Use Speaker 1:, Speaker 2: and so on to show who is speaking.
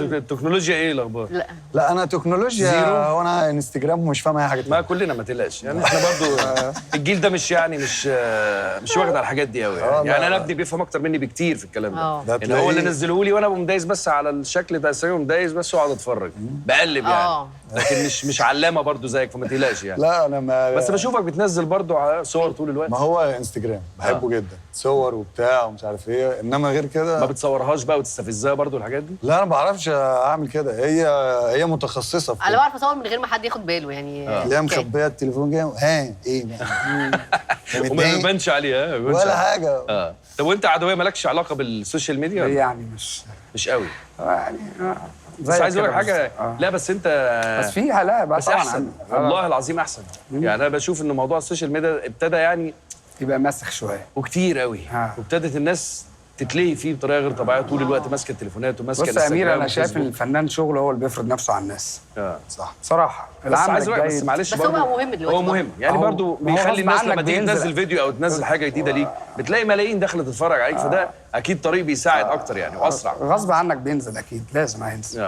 Speaker 1: التكنولوجيا ايه الاخبار؟
Speaker 2: لا
Speaker 3: لا انا تكنولوجيا
Speaker 1: zero.
Speaker 3: وانا انستجرام ومش فاهم اي حاجة
Speaker 1: ما
Speaker 3: تانية.
Speaker 1: كلنا ما تقلقش يعني، احنا برضو الجيل ده مش يعني مش واخد على الحاجات دي قوي يعني.
Speaker 3: لا.
Speaker 1: يعني انا ابني بيفهم اكتر مني بكتير في الكلام ده.
Speaker 2: آه.
Speaker 3: ده
Speaker 1: يعني هو اللي
Speaker 3: تلاقيه-
Speaker 1: نزله لي وانا بقوم دايس بس على الشكل بتاع انستجرام، دايس بس واقعد اتفرج بقلب يعني.
Speaker 2: آه.
Speaker 1: لكن مش علامة برضو زيك، فما تقلقش يعني.
Speaker 3: لا انا ما
Speaker 1: بس بشوفك بتنزل برضو على صور طول الوقت.
Speaker 3: ما هو انستجرام بحبه جدا، صور وبتاع ومش عارف ايه، انما غير كده
Speaker 1: ما بتصورهاش بقى وتستفزها برضو الحاجات دي؟
Speaker 3: لا انا ما بعرفش اعمل كده، هي متخصصة في
Speaker 2: انا
Speaker 3: كده.
Speaker 2: بعرف اصور من غير ما حد ياخد باله يعني.
Speaker 3: اللي هي مخبيه التليفون كده، ها ايه بقى؟ أنت
Speaker 1: وما
Speaker 3: متضايق؟
Speaker 1: بيبانش عليها، ما بيبانش
Speaker 3: ولا
Speaker 1: عليها.
Speaker 3: حاجة.
Speaker 1: اه طب وانت عدويه مالكش علاقة بال social media ولا؟
Speaker 4: يعني مش
Speaker 1: مش قوي.
Speaker 4: يعني
Speaker 1: بس
Speaker 4: زيك
Speaker 1: عايز اقول لك
Speaker 4: كده
Speaker 1: حاجة.
Speaker 4: بس.
Speaker 1: لا بس انت
Speaker 4: بس فيها لا بقى
Speaker 1: بس
Speaker 4: طبعا
Speaker 1: احسن والله العظيم احسن. يعني انا بشوف ان موضوع ال social media ابتدى يعني
Speaker 4: يبقى مسخ شوية
Speaker 1: وكتير قوي، وابتدت الناس تتلهي فيه بطريقة غير طبيعية، طول الوقت ماسكه التليفونات وماسكه
Speaker 4: بص يا امير،
Speaker 1: الانستجرام
Speaker 4: انا شايف ان
Speaker 1: والفيسبوك.
Speaker 4: الفنان شغله هو اللي بيفرض نفسه على الناس.
Speaker 3: صح
Speaker 4: صراحة
Speaker 1: بس
Speaker 4: العمل
Speaker 1: عايز أقول لك بس
Speaker 4: الجيد
Speaker 1: معلش
Speaker 2: بس هو
Speaker 1: برضو
Speaker 2: مهم دلوقتي
Speaker 1: هو مهم يعني
Speaker 4: أهو.
Speaker 1: برضو
Speaker 4: ما هو
Speaker 1: بيخلي
Speaker 4: غصب
Speaker 1: الناس لما
Speaker 4: عنك
Speaker 1: تيجي
Speaker 4: بينزل.
Speaker 1: تنزل فيديو او تنزل حاجة جديدة ليك بتلاقي ملايين داخله تتفرج عليك، فده اكيد طريق بيساعد اكتر يعني واسرع.
Speaker 4: غصب عنك بينزل، اكيد لازم هينزل.